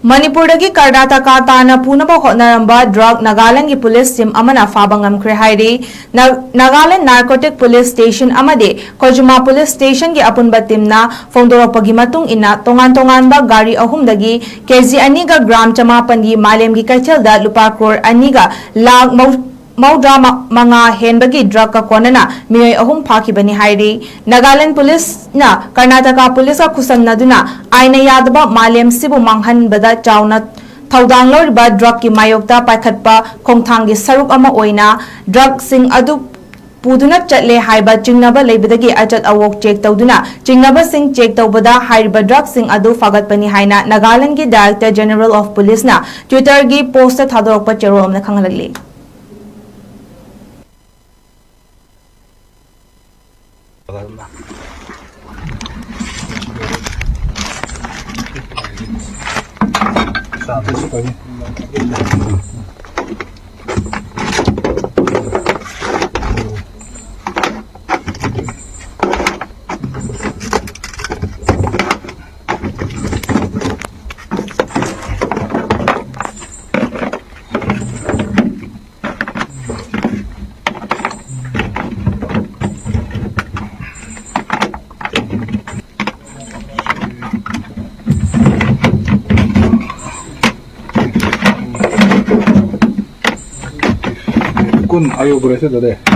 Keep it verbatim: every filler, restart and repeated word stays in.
ꯃꯅꯤꯄꯨꯔꯗꯒꯤ ꯀꯔꯅꯥꯇꯀꯥ ꯇꯥꯟꯅ ꯄꯨꯅꯕ ꯍꯣꯠꯅꯔꯝꯕ ꯗ꯭ꯔꯒ ꯅꯥꯒꯥꯂꯦꯟꯗꯒꯤ ꯄꯨꯂꯤꯁ ꯇꯤꯝ ꯑꯃꯅ ꯐꯥꯕ ꯉꯝꯈ꯭ꯔꯦ ꯍꯥꯏꯔꯤ꯫ ꯅ-, ꯅꯥꯒꯥꯂꯦꯟ ꯅꯥꯔꯀꯣꯇꯤꯛ ꯄꯨꯂꯤꯁ ꯁ꯭ꯇꯦꯁꯟ ꯑꯃꯗꯤ ꯀꯣꯖꯨꯃꯥ ꯄꯨꯂꯤꯁ ꯁ꯭ꯇꯦꯁꯟꯒꯤ ꯑꯄꯨꯟꯕ ꯇꯤꯝꯅ ꯐꯣꯡꯗꯣꯔꯛꯄꯒꯤ ꯃꯇꯨꯡ ꯏꯟꯅ, ꯇꯣꯉꯥꯟ ꯇꯣꯉꯥꯟꯕ ꯒꯥꯔꯤ ꯑꯍꯨꯝꯗꯒꯤ ꯀꯦꯖꯤ ꯑꯅꯤꯒ ꯒ꯭ꯔꯥꯝ ꯆꯃꯥꯄꯟꯒꯤ ꯃꯥꯂꯦꯝꯒꯤ ꯀꯩꯊꯦꯜꯗ ꯂꯨꯄꯥ ꯀ꯭ꯔꯣꯔ ꯑꯅꯤꯒ ꯂꯥꯈ ꯃꯧ-, ꯃꯧꯗ꯭ꯔꯥ ꯃꯉꯥ ꯍꯦꯟꯕꯒꯤ ꯗ꯭ꯔꯒꯀ ꯀꯣꯟꯅꯅ ꯃꯤꯑꯣꯏ ꯑꯍꯨꯝ ꯐꯥꯈꯤꯕꯅꯤ ꯍꯥꯏꯔꯤ꯫ ꯅꯥꯒꯥꯂꯦꯟ ꯄꯨꯂꯤꯁꯅ ꯀꯔꯅꯥꯇꯀꯥ ꯄꯨꯂꯤꯁꯀ ꯈꯨꯠꯁꯝꯅꯗꯨꯅ ꯑꯥꯏꯟꯅ ꯌꯥꯗꯕ ꯃꯥꯂꯦꯝꯁꯤꯕꯨ ꯃꯥꯡꯍꯟꯕꯗ ꯆꯥꯎꯅ ꯊꯧꯗꯥꯡ ꯂꯧꯔꯤꯕ ꯗ꯭ꯔꯒꯀꯤ ꯃꯥꯌꯣꯛꯇ ꯄꯥꯏꯈꯠꯄ ꯈꯣꯡꯊꯥꯡꯒꯤ ꯁꯔꯨꯛ ꯑꯃ ꯑꯣꯏꯅ ꯗ꯭ꯔꯒꯁꯤꯡ ꯑꯗꯨ ꯄꯨꯗꯨꯅ ꯆꯠꯂꯦ ꯍꯥꯏꯕ ꯆꯤꯡꯅꯕ ꯂꯩꯕꯗꯒꯤ ꯑꯆꯠ ꯑꯋꯣꯛ ꯆꯦꯛ ꯇꯧꯗꯨꯅ ꯆꯤꯡꯅꯕꯁꯤꯡ ꯆꯦꯛ ꯇꯧꯕꯗ ꯍꯥꯏꯔꯤꯕ ꯗ꯭ꯔꯒꯁꯤꯡ ꯑꯗꯨ ꯐꯥꯒꯠꯄꯅꯤ ꯍꯥꯏꯅ ꯅꯥꯒꯥꯂꯦꯟꯗꯒꯤ Director General of Policeꯅ Twitterꯒꯤ ꯄꯣꯁꯇ ꯊꯥꯗꯣꯔꯛꯄ ꯆꯦꯔꯣꯜ ꯑꯃꯅ ꯈꯪꯍꯜꯂꯛꯂꯤ꯫ Kun ayo berese dade.